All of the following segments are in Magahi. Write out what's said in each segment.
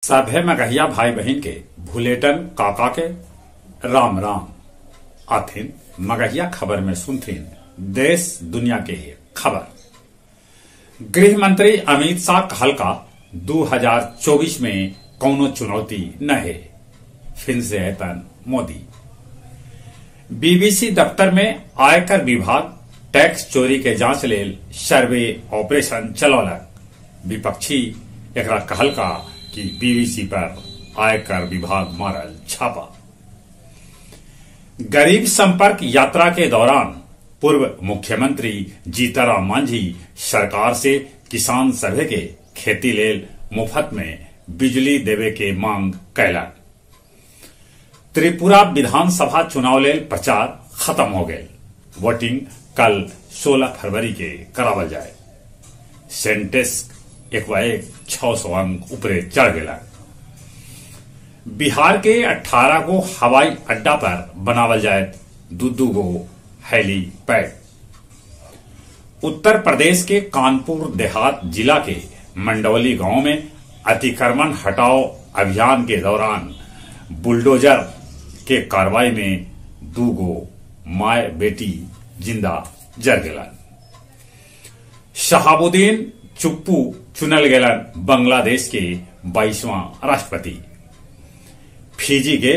सभे मगहिया भाई बहिन के भुलेटन काका के राम राम। आथिन मगहिया खबर में सुनथिन देश दुनिया के खबर। गृह मंत्री अमित शाह कहलका 2024 में कौनो चुनौती न है, फिर से ऐतन मोदी। बीबीसी दफ्तर में आयकर विभाग टैक्स चोरी के जांच लेल सर्वे ऑपरेशन चलौलक। विपक्षी एकरा कहलका कि बीबीसी पर आयकर विभाग मारल छापा। गरीब संपर्क यात्रा के दौरान पूर्व मुख्यमंत्री जीतनराम मांझी सरकार से किसान सभे के खेती लेल मुफ्त में बिजली देवे के मांग कैलक। त्रिपुरा विधानसभा चुनाव लेल प्रचार खत्म हो गए। वोटिंग कल 16 फरवरी के करावल जाए। सेंटेक्स एक 600 अंक ऊपरे चढ़ गया। बिहार के 18 गो हवाई अड्डा पर बनावल जाए 2-2 गो हेलीपैड। उत्तर प्रदेश के कानपुर देहात जिला के मंडौली गांव में अतिक्रमण हटाओ अभियान के दौरान बुलडोजर के कार्रवाई में 2 गो my बेटी जिंदा जर गेलन। शहाबुद्दीन चुप्पू चुनल गेलन बांग्लादेश के 22वां राष्ट्रपति। फिजी के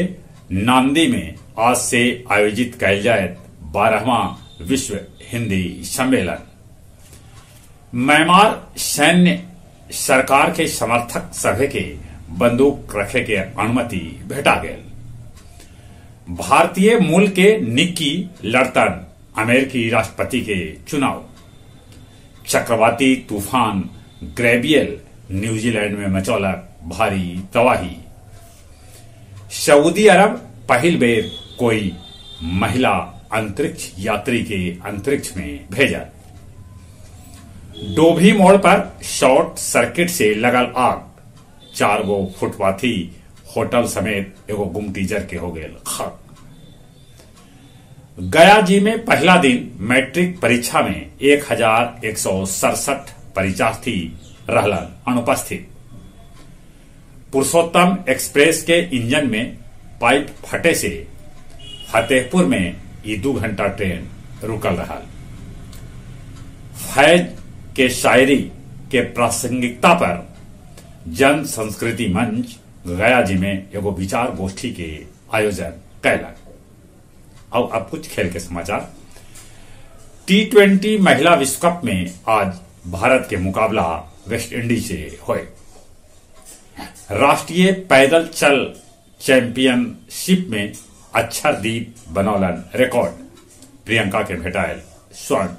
नांदी में आज से आयोजित कैल जाए 12वां विश्व हिंदी सम्मेलन। म्यांमार सैन्य सरकार के समर्थक सभे के बंदूक रखे के अनुमति भेटा गेल। भारतीय मूल के निक्की लड़तन अमेरिकी राष्ट्रपति के चुनाव। चक्रवाती तूफान ग्रेबियल न्यूजीलैंड में मचौलक भारी तबाही। सऊदी अरब पहिल बेर कोई महिला अंतरिक्ष यात्री के अंतरिक्ष में भेजा। डोभी मोड़ पर शॉर्ट सर्किट से लगल आग, 4 गो फुटपाथी होटल समेत एगो गुमटी जर के हो गए खाक। गया जी में पहला दिन मैट्रिक परीक्षा में 1167 परीक्षार्थी रहलन अनुपस्थित। पुरुषोत्तम एक्सप्रेस के इंजन में पाइप फटे से फतेहपुर में ये 2 घंटा ट्रेन रुकल रहा। फैज के शायरी के प्रासंगिकता पर जन संस्कृति मंच गया जी में एगो विचार गोष्ठी के आयोजन कैलक। और अब कुछ खेल के समाचार। T20 महिला विश्व कप में आज भारत के मुकाबला वेस्ट इंडीज से होए। राष्ट्रीय पैदल चल चैंपियनशिप में अक्षरदीप बनौलन रिकॉर्ड, प्रियंका के भेटायल स्वर्ण।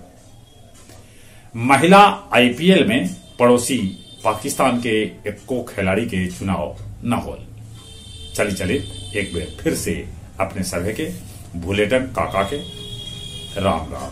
महिला आईपीएल में पड़ोसी पाकिस्तान के एको खिलाड़ी के चुनाव न होल। चली चली एक बार फिर से अपने सभे के भुलेटन काका के राम राम।